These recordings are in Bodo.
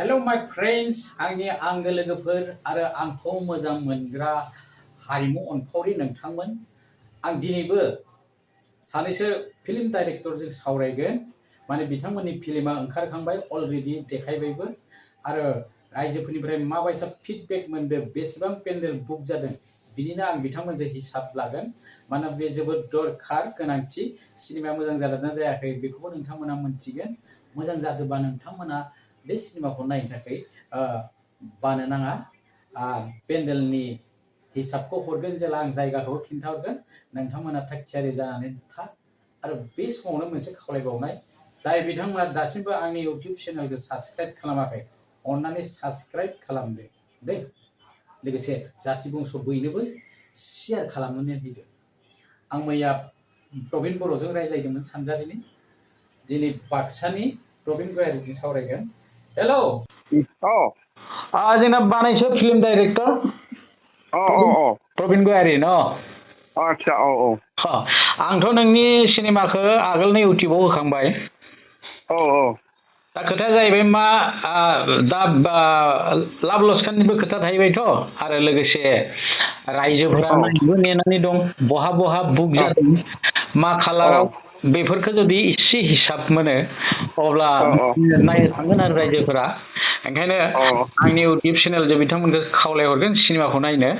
Hello my friends, आंनि आंगो लोगोफोर आरो आंखौ मोजां मोनग्रा हारिमु अनफावरि नोंथांमोन। आं दिनैबो सानैसो फिल्म डाइरेक्टरजों सावरायगोन। माने बिथांमोननि फिल्मा ओंखारखांबाय, अलरेडि देखायबायबो आरो रायजोफोरनिफ्राय माबायसा फिडबेक मोनदों, बेसेबां पेन्डेल बुक जादों, बिदिनो आं बिथांमोनजों हिसाब लागोन। मानोना बे जोबोद दरखार, गोनांथि। सिनेमाया मोजां जादोंना जायाखै बेखौबो नोंथांमोना मोनथिगोन। मोजां जादोंबा नोंथांमोना बे सिनेमाखौ नायनो थाखाय बानो नाङा। पेन्डेलनि हिसाबखौ हरगोन जेला आं जायगाखौ खिन्थाहरगोन, नोंथांमोना थाग थियारि जानानै था। आरो बे समावनो मोनसे खावलायबावनाय, जाय बिथांमोना दासिमबो आंनि इउटिउब चेनेलखौ साबस्क्राइब खालामाखै, अन्नानै साबस्क्राइब खालामदो दे। लोगोसे जाथि बंस' बयनोबो शेयार खालामनानै होदो। आं मैया प्रबिन बर'जों रायज्लायदोंमोन, सानजारिनि। दिनै बाक्सानि प्रबिन गयारिजों सावरायगोन। हेल'। जोंना बानायसो फिल्म डाइरेक्टर प्रबिन गयारि न। आच्छा आंथ' नोंनि सिनेमाखौ आगोलनो इउटिउबाव होखांबाय। दा खोथाया जाहैबाय मा, दा लाभ लस्काननिबो खोथा थाहैबायथ', आरो लोगोसे रायजोफोरा नायनोबो नेनानै दं, बहा बहा बुक जादों, मा खालाराव, बेफोरखौ जुदि एसे हिसाब मोनो अब्ला नायनो थांगोन आरो रायजोफोरा। ओंखायनो आंनि इउटिउब चेनेलजों बिथांमोनखौ खावलायहरगोन सिनेमाखौ नायनो।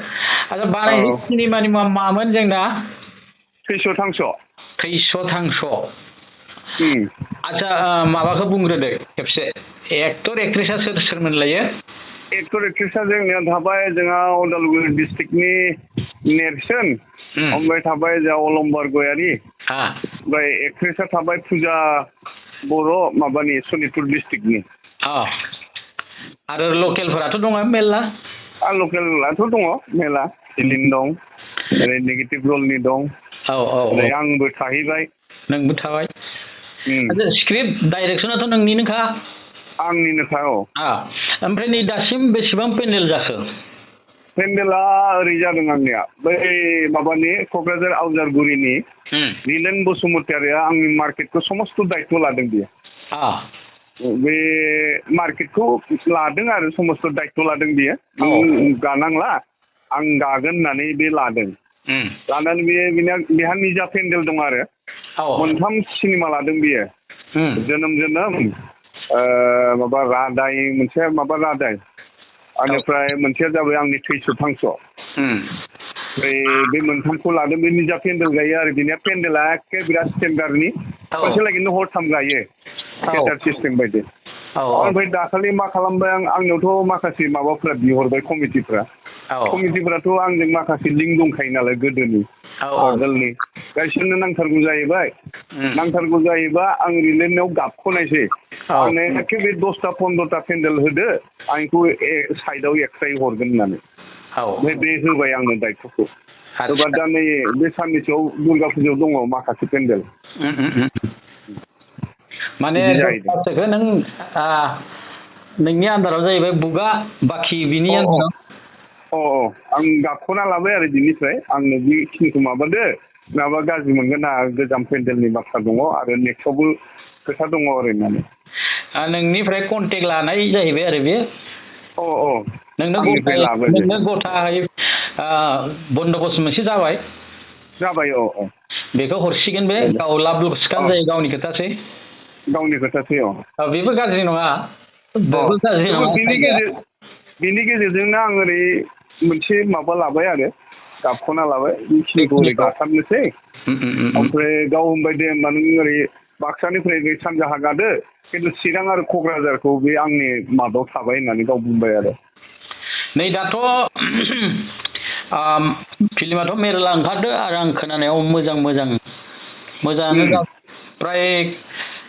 आच्छा, बानायनाय सिनेमानि मुङा मामोन जोंना? थैस'-थांस'। थैस'-थांस'। आच्छा, माबाखौ बुंग्रोदो खेबसे, एक्टर एक्ट्रेसा सोर सोरमोनलायो? एक्टर एक्ट्रेसा जोंनिया थाबाय, जोंहा उदालगुरि डिस्ट्रिक्टनि नेरसोन, ओमफ्राय थाबाय जोंहा अलंबार गयारि, ओमफ्राय एक्ट्रेसा थाबाय फुजा बर', माबानि सनितपुर डिस्ट्रिक्टनि। आरो लकेलफोराथ' दङ मेरला? लकेलाथ' दङ मेरला, फिलिम दं, ओरै नेगेटिभ रलनि दं, ओरै आंबो थाहैबाय। नोंबो थाबाय। स्क्रिप्ट डाइरेक्सनाथ' नोंनिनोखा? आंनिनोखा। ओमफ्राय नै दासिम बेसेबां पेन्डेल जाखो? पेन्डेला ओरै जादों आंनिया, बै माबानि क'क्राझार आवजारगुरिनि नीलेन बसुमतारिया आंनि मार्केटखौ समस्त दायित्व लादों बियो। बे मार्केटखौ लादों आरो समस्त दायित्व लादों बियो। नों गानांला, आं गागोन होननानै बे लादों। लानानै बेहा निजा पेन्डेल दं आरो 3 सिनेमा लादों बियो। जोनोम माबा रादाय, मोनसे माबा रादाय, बेनिफ्राय मोनसेया जाबाय आंनि थैस'-थांस'। बे 3खौ लादों, बे निजा पेन्डेल गायो आरो बिनिया पेन्डेला एखे बिराद स्टेन्डार्डनि, खनसे लागैनो हरथाम गायो, थियेटार सिस्टेम बायदि। ओमफ्राय दाखालि मा खालामबाय, आंनियावथ' माखासे माबाफ्रा बिहरबाय, कमिटिफोराथ' आंजों माखासे लिंक दंखायो नालाय गोदोनि, आगोलनि, गायसोरनो नांथारगौ जायोबा आं रिलेन्टआव गाबख'नायसै, आंनो एखे बे 10-15टा पेन्डेल होदो, आंखौ साइडआव एक्सट्रायै हरगोन होननानै। ओमफ्राय बे होबाय आंनो दायित्वखौ। होबा दा नै बे साननैसोआव दुर्गा फुजायाव दङ माखासे पेन्डेल। माने नोंनि आन्दाराव जाहैबाय बुगा, बाखि बिनि आन्दाराव? आं गाबख'ना लाबाय आरो बिनिफ्राय, आंनो बेखिनिखौ माबादो, नङाबा गाज्रि मोनगोन ना, गोजाम पेन्डेलनि बाथ्रा दङ आरो नेक्स्टआवबो खोथा दङ आरो होननानै। नोंनिफ्राय कन्टेक्ट लानाय जाहैबाय आरो बे? नोंनो गथायै बन्द'बस्त मोनसे जाबाय? बेखौ हरसिगोन बे, गाव लाभ लस्कान जायो, गावनि खोथासै। बेबो गाज्रि नङा। बेनि गेजेरजोंनो आं ओरै मोनसे माबा लाबाय आरो, गाबख'ना लाबाय, बेखिनिखौ ओरै गाथारनोसै। ओमफ्राय गाव होनबाय दे होनबा नों ओरै बाक्सानिफ्राय ओरै सानजाहा गादो, खिन्थु चिरां आरो क'क्राझारखौ बे आंनि माबायाव थाबाय होननानै गाव बुंबाय आरो। नै दाथ' फिल्माथ' मेरला ओंखारदो, आरो आं खोनानायाव मोजाङानो प्राय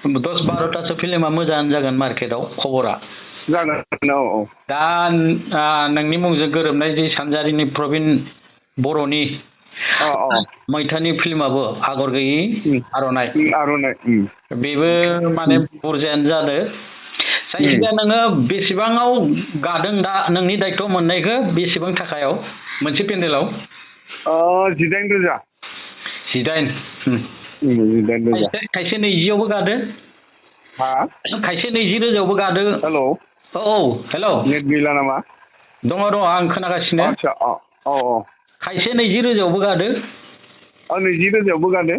10-12टासो फिल्मा मोजाङानो जागोन मार्केटआव, खबरा जागोन। दा नोंनि मुंजों गोरोबनाय जे सानजारिनि प्रबिन बर'नि मैथानि फिल्माबो आगर गैयि आर'नाइ, बेबो माने बुरजायानो जादों। जायखिजाया नोङो बेसेबाङाव गादों दा नोंनि दायित्व मोननायखौ, बेसेबां थाखायाव मोनसे पेन्डेलाव? 18,000। 18? खायसे 20आवबो गादो, खायसे 20,000आवबो गादो। औ हेल' नेट गैला नामा? दङ आं खोनागासिनो। आदसा औ खायसे 20 रोजायावबो गादो। 20 रोजायावबो गादो।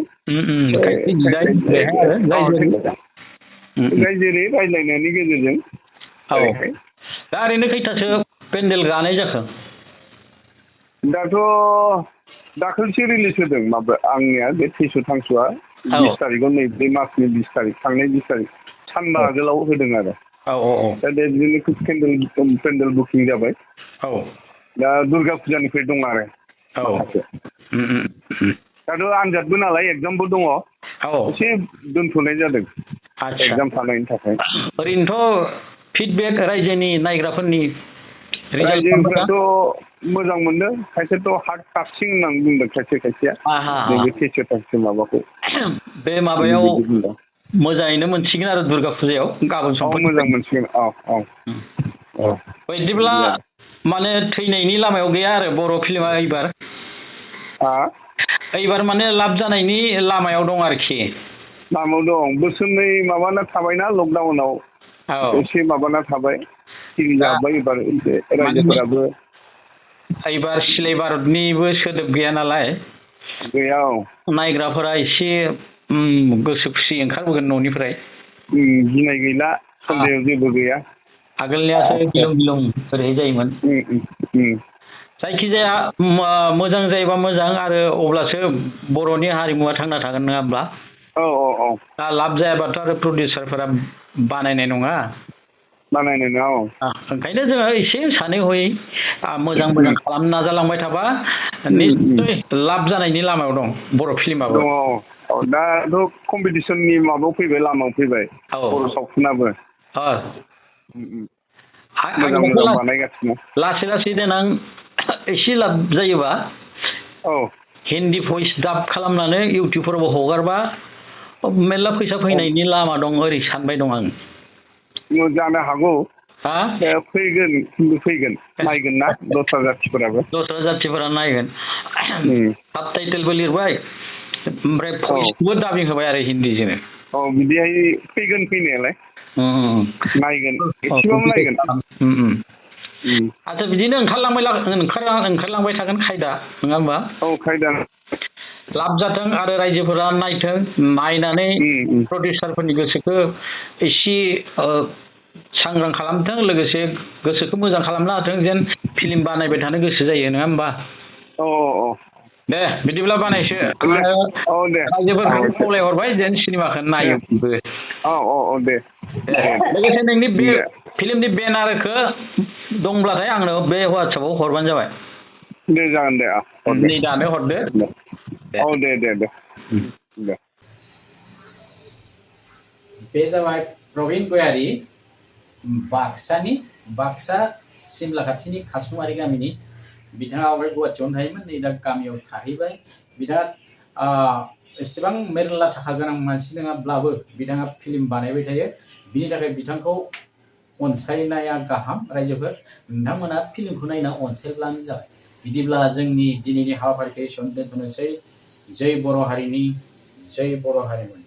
खायसे जिदाइन बेहाय आरो जाय जेरै रायज्लायनायनि गेजेरजों। औ दा ओरैनो खैथासो पेन्डेल गानाय जाखो? दाथ' दाखालिसो रिलिज होदों माबा आंनिया बे थैस'-थांस'आ 20 तारिखआव नैबे मासनि 20 तारिख थांनाय 20 तारिख सानबा आगोलाव होदों आरो। दा बिदिनो पेन्डेल बुकिं जाबाय। दा दुर्गा फुजानिफ्राय दं आरो माखासे। दाथ' आनजादबो नालाय एगजामबो दङ। एसे दोनथ'नाय जादों एगजाम थानायनि थाखाय। ओरैनोथ' फिडबेक रायजोनि नायग्राफोरनि रायजोफोराथ' मोजां मोनदों खायसेथ' हार्ड कास्टिं होननानै बुंदों खायसेया नैबे थैस'-थांस' माबाखौ बे माबायाव मोजाङैनो मोनसिगोन आरो दुर्गा फुजायाव गाबोन समफोर मोजां मोनसिगोन बिदिब्ला माने थैनायनि लामायाव गैया आरो बर' फिल्मा एबार माने लाब जानायनि लामायाव दं आरोखि। लामायाव दं बोसोरनै माबाना थाबायना लकडाउनाव एसे माबाना थाबाय सिरि जाबाय एबार रायजोफोराबो एबार सिलाय भारतनिबो सोदोब गैया नालाय गैया नायग्राफोरा एसे गोसो खुसि ओंखारबोगोन न'निफ्राय गिनाय गैला सन्देह जेबो गैया आगोलनियासो गिलुं गिलुं ओरैहाय जायोमोन जायखिजाया मोजां जायोबा मोजां आरो अब्लासो बर'नि हारिमुवा थांना थागोन नङा होमब्ला दा लाब जायाबाथ' आरो प्रडिउसारफोरा बानायनाय नङा ओंखायनो जोङो एसे सानै हयै मोजां खालामनो नाजालांबाय थाबा निस्सय लाब जानायनि लामायाव दं बर' फिल्माबो दङ दाथ' कम्पिटिसननि माबायाव फैबाय लामायाव फैबाय बर' सावथुनाबो मोजां बानायगासिनो लासै लासै देनां एसे लाब जायोबा हिन्दी भइस डाब खालामनानै इउटिउबफोरावबो हगारबा मेरला फैसा फैनायनि लामा दं ओरै सानबाय दं आं जानो हागौ फैगोन खिन्थु फैगोन नायगोन ना दस्रा जाथिफोरा नायगोन साबटाइटेलबो लिरबाय ओमफ्राय भइसबो दाबिं होबाय आरो हिन्दीजोंनो बिदिहाय फैगोन फैनायालाय नायगोन एसेबाबो नायगोन आচ্ছা बिदिनो ओंखारलांबाय थागोन खायदा नङा होमबा खायदा लाब जाथों आरो रायजोफोरा नायथों नायनानै प्रडिउसारफोरनि गोसोखौ एसे सांग्रां खालामथों लोगोसे गोसोखौ मोजां खालामना होथों जेन फिल्म बानायबाय थानो गोसो जायो नङा होमबा दे बिदिब्ला बानायसो रायजोफोरखौ खावलायहरबाय जेन सिनेमाखौ नायो दे लोगोसे नोंनि बे फिल्मनि बेनारखौ दंब्लाथाय आंनो बे वाट्सएपआव हरबानो जाबाय दे जागोन दे नै दानो हरदो दे बे जाबाय प्रबिन गयारि बाक्सा सिमला खाथिनि खासुमारि गामिनि बिथाङा आवगाय गुवाहाटियावनो थायोमोन नै दा गामियाव थाहैबाय बिथाङा एसेबां मेरला थाखा गोनां मानसि नङाब्लाबो बिथाङा फिल्म बानायबाय थायो बिनि थाखाय बिथांखौ अनसायनाया गाहाम रायजोफोर नोंथांमोना फिल्मखौ नायना अनसायब्लानो जाबाय बिदिब्ला जोंनि दिनैनि हाबाफारिखौ एसेयावनो दोनथ'नोसै जय बर' हारिनि जय बर' हारिमुनि